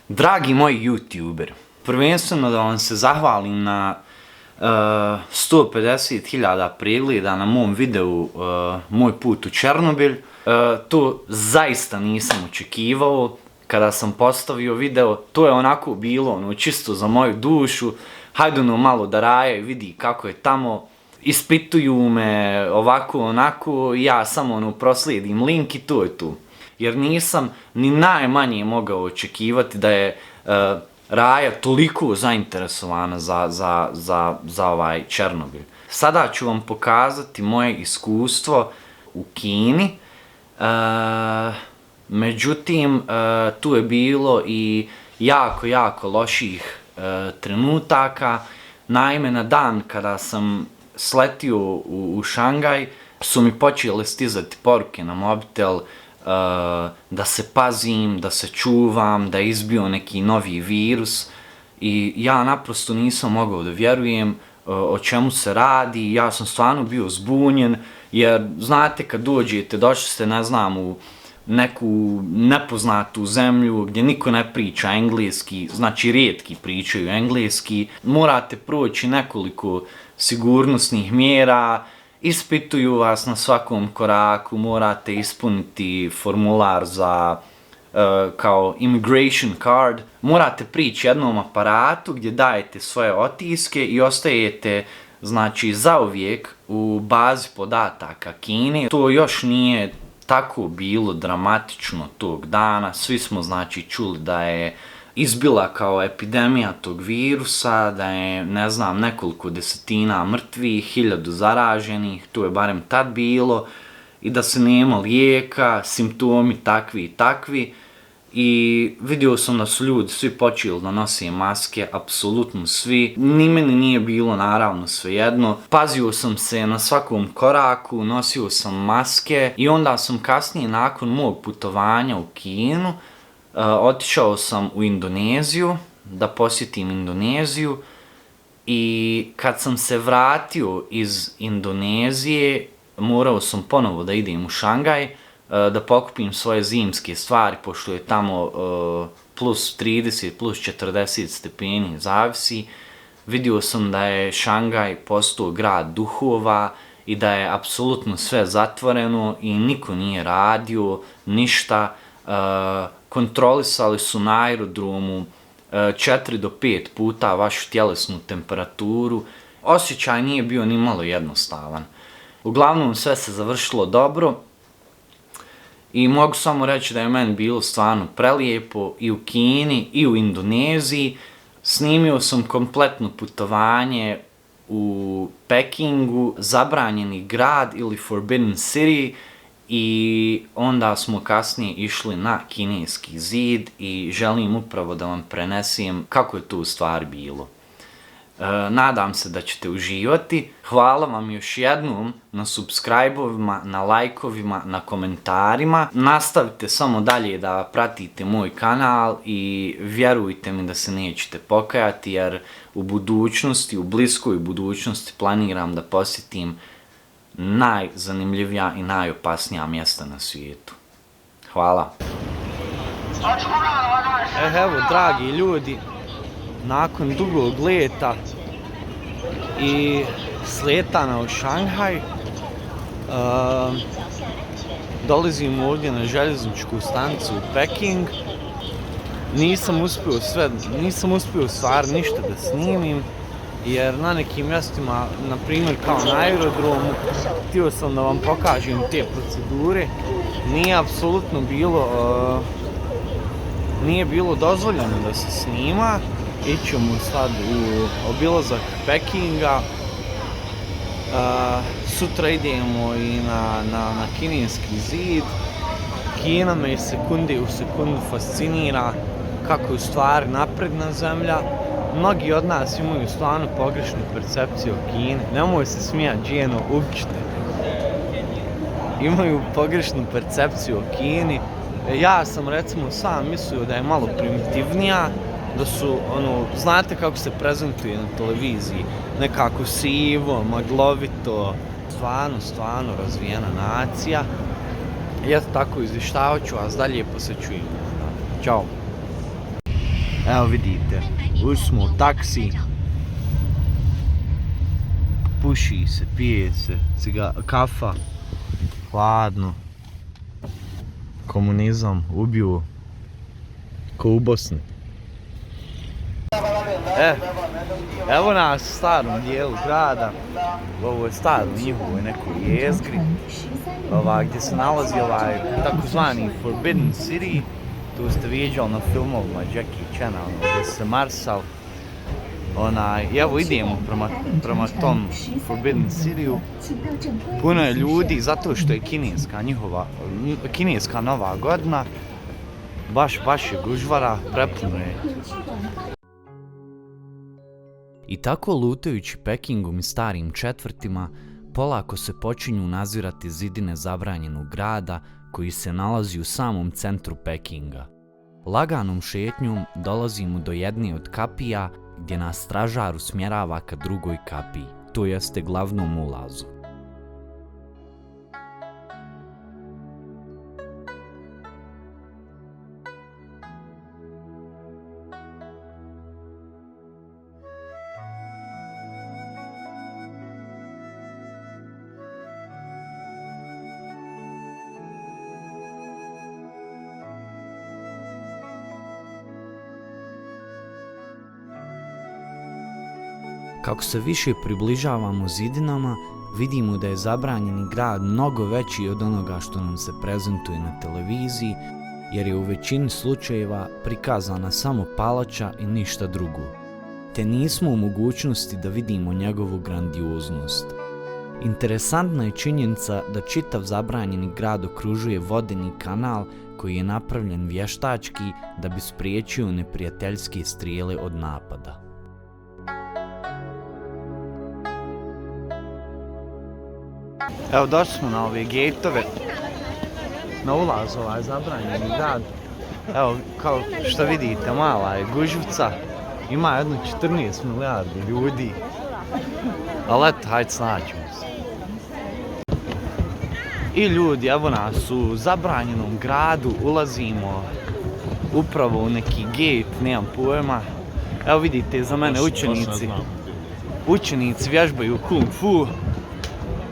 Dragi moji YouTuber, prvenstveno da vam se zahvalim na 150.000 pregleda na mom videu Moj put u Černobilj. To zaista nisam očekivao kada sam postavio video. To je onako bilo čisto za moju dušu. Hajde malo da Raja vidi kako je tamo. Ispituju me ovako onako, ja samo proslijedim link i to je tu. Jer nisam ni najmanje mogao očekivati da je Raja toliko zainteresovana za ovaj Černobilj. Sada ću vam pokazati moje iskustvo u Kini. Međutim, tu je bilo i jako loših trenutaka. Naime, na dan kada sam sletio u Šangaj su mi počele stizati poruke na mobitel da se pazim, da se čuvam, da je izbio neki novi virus i ja naprosto nisam mogao da vjerujem o čemu se radi. Ja sam stvarno bio zbunjen jer znate kad dođete, došli ste ne znam u neku nepoznatu zemlju gdje niko ne priča engleski, znači rijetki pričaju engleski, morate proći nekoliko sigurnosnih mjera, ispituju vas na svakom koraku, morate ispuniti formular za kao immigration card, morate prići jednom aparatu gdje dajete svoje otiske i ostajete znači zauvijek u bazi podataka Kine. To još nije tako bilo dramatično tog dana, svi smo znači čuli da je izbila kao epidemija tog virusa, da je, ne znam, nekoliko desetina mrtvih, 1000 zaraženih, to je barem tad bilo, i da se nema lijeka, simptomi takvi i takvi. I vidio sam da su ljudi svi počeli da nose maske, apsolutno svi. Ni meni nije bilo naravno svejedno. Pazio sam se na svakom koraku, nosio sam maske i onda sam kasnije nakon mog putovanja u Kinu otišao sam u Indoneziju, da posjetim Indoneziju i kad sam se vratio iz Indonezije morao sam ponovo da idem u Šangaj da pokupim svoje zimske stvari, pošto je tamo plus 30, plus 40 stepeni, zavisi. Vidio sam da je Šangaj postao grad duhova i da je apsolutno sve zatvoreno i niko nije radio, ništa. Kontrolisali su na aerodromu 4 do 5 puta vašu tjelesnu temperaturu. Osjećaj nije bio ni malo jednostavan. Uglavnom sve se završilo dobro. I mogu samo reći da je meni bilo stvarno prelijepo i u Kini i u Indoneziji. Snimio sam kompletno putovanje u Pekingu, zabranjeni grad ili Forbidden City, i onda smo kasnije išli na Kineski zid i želim upravo da vam prenesem kako je to u stvari bilo. Nadam se da ćete uživati. Hvala vam još jednom na subscribe-ovima, na lajkovima, na komentarima. Nastavite samo dalje da pratite moj kanal i vjerujte mi da se nećete pokajati jer u budućnosti, u bliskoj budućnosti planiram da posjetim najzanimljivija i najopasnija mjesta na svijetu. Hvala. Evo, dragi ljudi, nakon dugog leta i sletana u Šanghaj, dolazim ovdje na željezničku stanicu u Peking. Nisam uspio stvar ništa da snimim, jer na nekim mjestima, na primjer kao na aerodromu, htio sam da vam pokažem te procedure, nije bilo dozvoljeno da se snima. Ićemo sad u obilazak Pekinga, sutra idemo i na Kineski zid. Kina me iz sekunde u sekundu fascinira kako je u stvari napredna zemlja. Mnogi od nas imaju stvarno pogrešnu percepciju o Kini. Nemoj se smijati, Džijeno, učite. Imaju pogrešnu percepciju o Kini. Ja sam recimo sam mislio da je malo primitivnija, da su, znate kako se prezentuje na televiziji, nekako sivo, maglovito, stvarno razvijena nacija. I eto tako izvještavat ću vas dalje, posjećujem. Ćao. Evo vidite, ušli smo u taksi. Puši se, pije se, kafa, hladno. Komunizam ubiju ko u Bosni. Evo nas u starom dijelu grada. Ovo je staro njihovoj nekoj jezgri. Gdje se nalazi takozvani Forbidden City. Tu ste viđali na filmovima Jackie Chana, gdje se marsal. I evo idemo prema tom Forbidden City-u. Puno je ljudi zato što je kineska nova godina. Baš je gužvara, prepuno je. I tako lutajući Pekingom i starim četvrtima, polako se počinju nazirati zidine zabranjenog grada koji se nalazi u samom centru Pekinga. Laganom šetnjom dolazimo do jedne od kapija gdje nas stražar usmjerava ka drugoj kapiji, to jeste glavnom ulazu. Kako se više približavamo zidinama, vidimo da je zabranjeni grad mnogo veći od onoga što nam se prezentuje na televiziji, jer je u većini slučajeva prikazana samo palača i ništa drugo. Te nismo u mogućnosti da vidimo njegovu grandioznost. Interesantna je činjenica da čitav zabranjeni grad okružuje vodeni kanal koji je napravljen vještački da bi spriječio neprijateljske strijele od napada. Evo došli smo na ove gejtove, na ulaz zabranjeni grad. Evo kao što vidite, mala je gužvica, ima jedno 14 milijardi ljudi. Ali eto, hajde snaćemo se. I ljudi, evo nas u zabranjenom gradu, ulazimo upravo u neki gejt, nemam pojma. Evo vidite, za mene učenici vježbaju kung fu.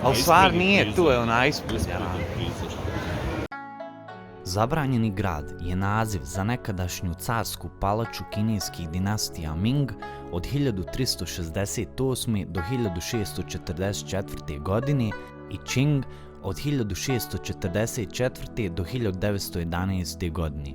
Ali stvar nije, tu je ona ispred. Zabranjeni grad je naziv za nekadašnju carsku palaču kineskih dinastija Ming od 1368. do 1644. godine i Qing od 1644. do 1911. godine.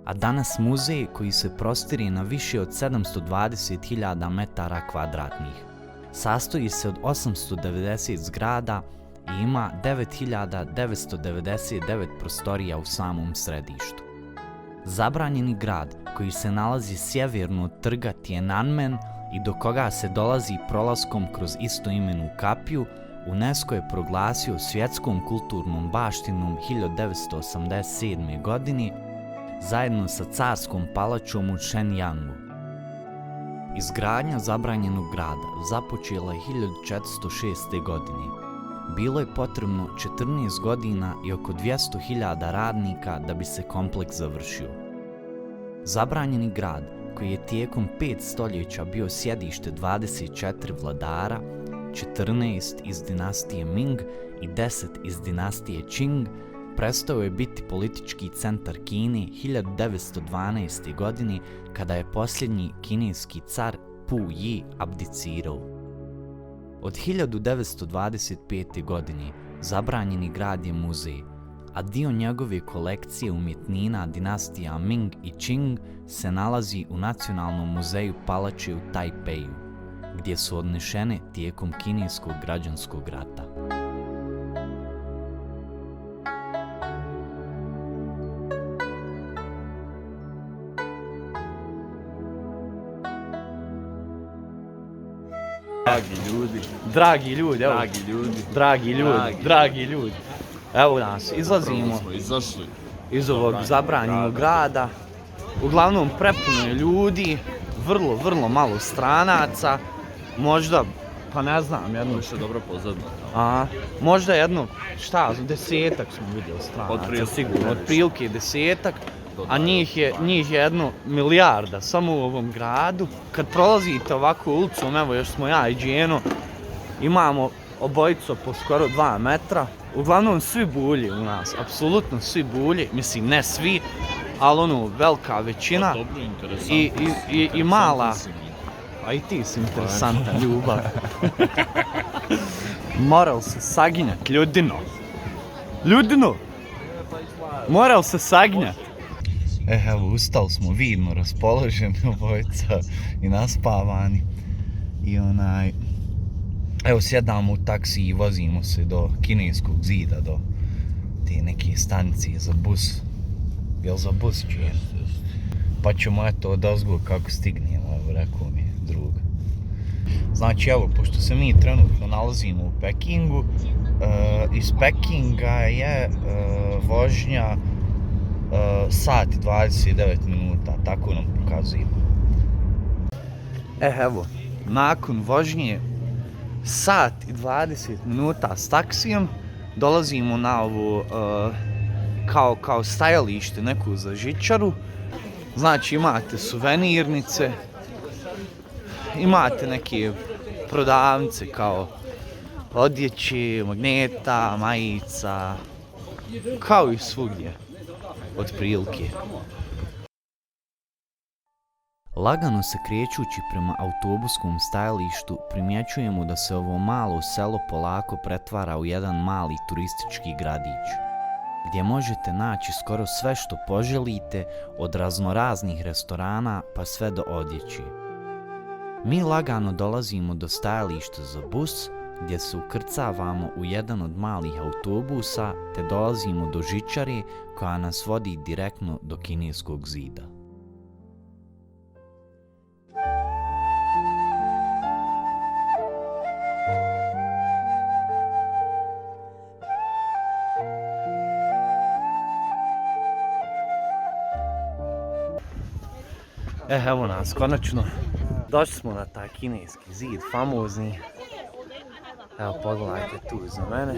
A danas muzej koji se prostire na više od 720.000 metara kvadratnih. Sastoji se od 890 zgrada i ima 9.999 prostorija u samom središtu. Zabranjeni grad koji se nalazi sjeverno od trga Tiananmen i do koga se dolazi prolaskom kroz istoimenu kapiju, UNESCO je proglasio svjetskom kulturnom baštinom 1987. godine zajedno sa carskom palačom u Shenyang. Izgradnja zabranjenog grada započela je 1406. godine. Bilo je potrebno 14 godina i oko 200.000 radnika da bi se kompleks završio. Zabranjeni grad, koji je tijekom 5 stoljeća bio sjedište 24 vladara, 14 iz dinastije Ming i 10 iz dinastije Qing, prestao je biti politički centar Kine 1912. godine kada je posljednji kineski car Pu Yi abdicirao. Od 1925. godine zabranjeni grad je muzej, a dio njegove kolekcije umjetnina dinastija Ming i Qing se nalazi u Nacionalnom muzeju palače u Tajpeju, gdje su odnešene tijekom kineskog građanskog rata. Dragi ljudi. Evo nas, izlazimo iz ovog zabranjenog grada. Uglavnom prepuno je ljudi, vrlo malo stranaca. Možda, pa ne znam, jedno... Više dobro pozadno. Možda jedno, 10-ak smo vidjeli stranaca, sigurno. Otprilike 10-ak. a njih je 1 milijarda samo u ovom gradu. Kad prolazite ovako ulicom, evo još smo ja i Dženo, imamo obojico po skoro 2 metra. Uglavnom svi bulji u nas, apsolutno svi bulji, mislim ne svi, ali velika većina. Dobro, interesantno. I mala, a i ti si interesantan, ljubav. Moral se saginjat, ljudino. Moral se saginjat. Evo, ustali smo vidno raspoloženi obojica i naspavani. I evo sjedamo u taksi i vozimo se do Kineskog zida, do te neke stanice za bus. Jel za bus čuje? Pa ćemo eto odozgo kako stignemo, evo rekao mi je drug. Znači evo, pošto se mi trenutno nalazimo u Pekingu, iz Pekinga je vožnja sat i 29 minuta, tako nam pokazuje. Evo, nakon vožnje sat i 20 minuta s taksijem dolazimo na ovo kao stajalište, neku za žičaru. Znači imate suvenirnice, imate neke prodavnice kao odjeće, magneta, majica, kao i svugdje, otprilike. Lagano se krećući prema autobuskom stajalištu, primjećujemo da se ovo malo selo polako pretvara u jedan mali turistički gradić, gdje možete naći skoro sve što poželite, od raznoraznih restorana pa sve do odjeće. Mi lagano dolazimo do stajališta za bus, gdje se ukrcavamo u jedan od malih autobusa, te dolazimo do žičare koja nas vodi direktno do Kineskog zida. Evo nas, konačno. Došli smo na taj Kineski zid, famozni. Evo, pogledajte tu iza mene.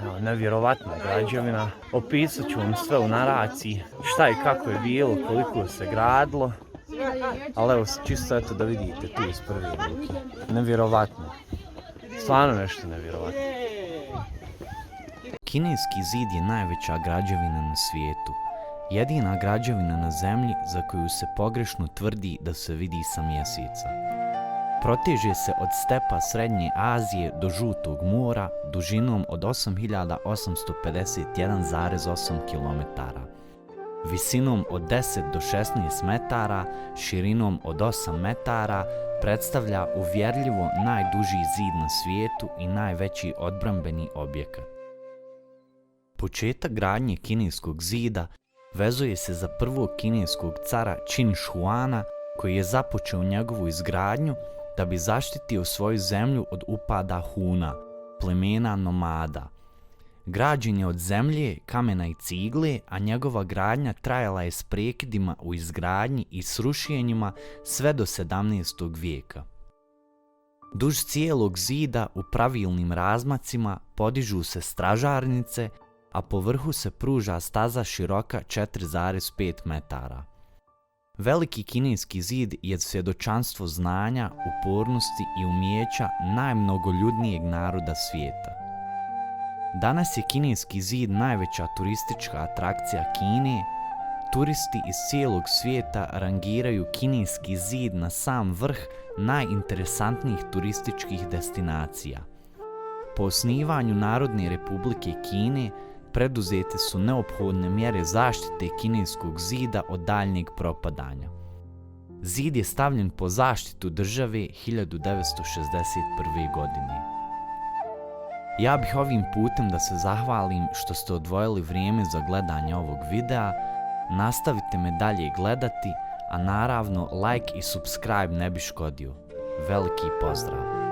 Evo, nevjerovatna građevina. Opisat ću vam sve u naraciji, šta i kako je bilo, koliko se gradilo. Ali evo, čisto eto da vidite tu iz prve ruke. Nevjerovatno. Stvarno nešto nevjerovatno. Kineski zid je najveća građevina na svijetu. Jedina građevina na zemlji za koju se pogrešno tvrdi da se vidi sa mjeseca. Proteže se od stepa Srednje Azije do Žutog mora dužinom od 8851,8 km, visinom od 10 do 16 metara, širinom od 8 metara, predstavlja uvjerljivo najduži zid na svijetu i najveći odbrambeni objekat. Početak gradnje Kineskog zida vezuje se za prvog kineskog cara Qin Shuana, koji je započeo njegovu izgradnju da bi zaštitio svoju zemlju od upada Huna, plemena nomada. Građen je od zemlje, kamena i cigle, a njegova gradnja trajala je s prekidima u izgradnji i srušenjima sve do 17. vijeka. Duž cijelog zida u pravilnim razmacima podižu se stražarnice, a po vrhu se pruža staza široka 4,5 metara. Veliki Kineski zid je svjedočanstvo znanja, upornosti i umijeća najmnogoljudnijeg naroda svijeta. Danas je Kineski zid najveća turistička atrakcija Kine. Turisti iz cijelog svijeta rangiraju Kineski zid na sam vrh najinteresantnijih turističkih destinacija. Po osnivanju Narodne Republike Kine preduzete su neophodne mjere zaštite Kineskog zida od daljnjeg propadanja. Zid je stavljen po zaštitu države 1961. godine. Ja bih ovim putem da se zahvalim što ste odvojili vrijeme za gledanje ovog videa. Nastavite me dalje gledati, a naravno like i subscribe ne bi škodio. Veliki pozdrav!